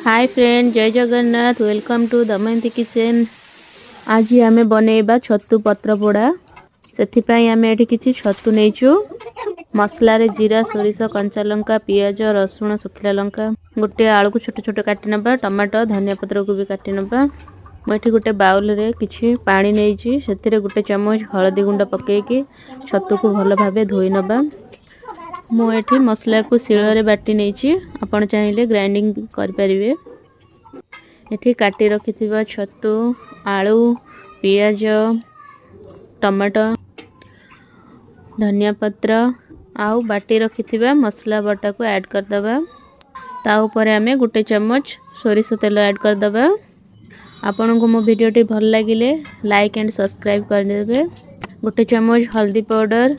Hi friend, Jai Jagannath. Welcome to Damayanti kitchen. ଆଜି ଆମେ ବନେଇବା ଛତୁ ପତ୍ର ପୋଡ଼ା। ସେଥିପାଇଁ ଆମେ ଏଠି କିଛି ଛତୁ ନେଇଛୁ। ମସଲାରେ ଜିରା, ସୋରିଷ, କଞ୍ଚା ଲଙ୍କା, ପିଆଜ, ରସୁଣ, ଶୁଖିଲା ଲଙ୍କା, ଗୋଟେ ଆଳୁକୁ ଛୋଟ ଛୋଟ କାଟି ନେବା, ଟମାଟୋ, ଧନିଆ ପତ୍ରକୁ ବି କାଟି ନେବା। ମୁଁ ଏଠି ଗୋଟେ ବାଉଲରେ କିଛି ପାଣି ନେଇଛି। ସେଥିରେ ଗୋଟେ ଚାମଚ ହଳଦୀ ଗୁଣ୍ଡ ପକେଇକି ଛତୁକୁ ଭଲ ଭାବେ ଧୋଇ ନେବା। ମୁଁ ଏଠି ମସଲାକୁ ଶିଳରେ ବାଟି ନେଇଛି, ଆପଣ ଚାହିଁଲେ ଗ୍ରାଇଣ୍ଡିଙ୍ଗ କରିପାରିବେ। ଏଠି କାଟି ରଖିଥିବା ଛତୁ, ଆଳୁ, ପିଆଜ, ଟମାଟୋ, ଧନିଆ ପତ୍ର ଆଉ ବାଟି ରଖିଥିବା ମସଲା ବଟାକୁ ଆଡ଼୍ କରିଦେବା। ତା ଉପରେ ଆମେ ଗୋଟେ ଚାମଚ ସୋରିଷ ତେଲ ଆଡ଼୍ କରିଦେବା। ଆପଣଙ୍କୁ ମୋ ଭିଡ଼ିଓଟି ଭଲ ଲାଗିଲେ ଲାଇକ୍ ଆଣ୍ଡ ସବସ୍କ୍ରାଇବ୍ କରିଦେବେ। ଗୋଟେ ଚାମଚ ହଳଦୀ ପାଉଡ଼ର,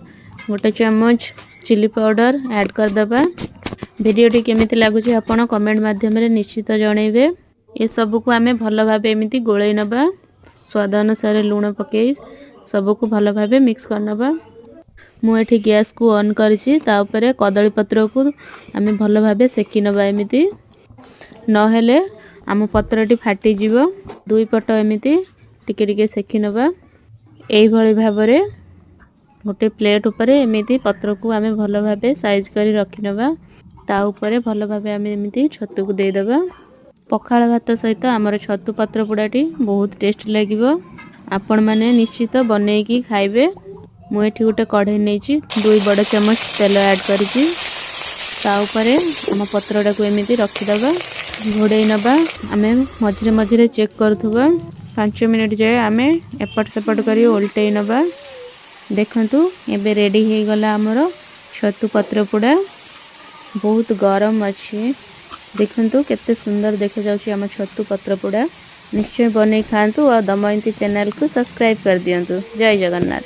ଗୋଟେ ଚାମଚ ଚିଲି ପାଉଡ଼ର ଆଡ଼୍ କରିଦେବା। ଭିଡ଼ିଓଟି କେମିତି ଲାଗୁଛି, ଆପଣ କମେଣ୍ଟ ମାଧ୍ୟମରେ ନିଶ୍ଚିତ ଜଣାଇବେ। ଏସବୁକୁ ଆମେ ଭଲ ଭାବେ ଏମିତି ଗୋଳେଇ ନେବା। ସ୍ୱାଦ ଅନୁସାରେ ଲୁଣ ପକାଇ ସବୁକୁ ଭଲ ଭାବେ ମିକ୍ସ କରିନେବା। ମୁଁ ଏଠି ଗ୍ୟାସ୍କୁ ଅନ୍ କରିଛି। ତା ଉପରେ କଦଳୀ ପତ୍ରକୁ ଆମେ ଭଲ ଭାବେ ସେକି ନେବା ଏମିତି, ନହେଲେ ଆମ ପତ୍ରଟି ଫାଟିଯିବ। ଦୁଇ ପଟ ଏମିତି ଟିକେ ଟିକେ ସେକି ନେବା। ଏଇଭଳି ଭାବରେ ଗୋଟେ ପ୍ଲେଟ୍ ଉପରେ ଏମିତି ପତ୍ରକୁ ଆମେ ଭଲ ଭାବେ ସାଇଜ୍ କରି ରଖିନେବା। ତା ଉପରେ ଭଲ ଭାବେ ଆମେ ଏମିତି ଛତୁକୁ ଦେଇଦେବା। ପଖାଳ ଭାତ ସହିତ ଆମର ଛତୁ ପତ୍ର ପୋଡ଼ାଟି ବହୁତ ଟେଷ୍ଟ ଲାଗିବ। ଆପଣମାନେ ନିଶ୍ଚିତ ବନେଇକି ଖାଇବେ। ମୁଁ ଏଠି ଗୋଟେ କଢ଼େଇ ନେଇଛି, 2 ବଡ଼ ଚାମଚ ତେଲ ଆଡ଼୍ କରିଛି। ତା ଉପରେ ଆମ ପତ୍ରଟାକୁ ଏମିତି ରଖିଦେବା, ଘୋଡ଼େଇ ନେବା। ଆମେ ମଝିରେ ମଝିରେ ଚେକ୍ କରୁଥିବା। 5 ମିନିଟ୍ ଯାଏ ଆମେ ଏପଟ ସେପଟ କରି ଓଲଟେଇ ନେବା। ଦେଖନ୍ତୁ, ଏବେ ରେଡ଼ି ହେଇଗଲା ଆମର ଛତୁ ପତ୍ର ପୋଡ଼ା। ବହୁତ ଗରମ ଅଛି। ଦେଖନ୍ତୁ, କେତେ ସୁନ୍ଦର ଦେଖାଯାଉଛି ଆମ ଛତୁ ପତ୍ର ପୋଡ଼ା। ନିଶ୍ଚୟ ବନେଇ ଖାଆନ୍ତୁ ଆଉ ଦମୟନ୍ତୀ ଚ୍ୟାନେଲକୁ ସବସ୍କ୍ରାଇବ୍ କରିଦିଅନ୍ତୁ। ଜୟ ଜଗନ୍ନାଥ।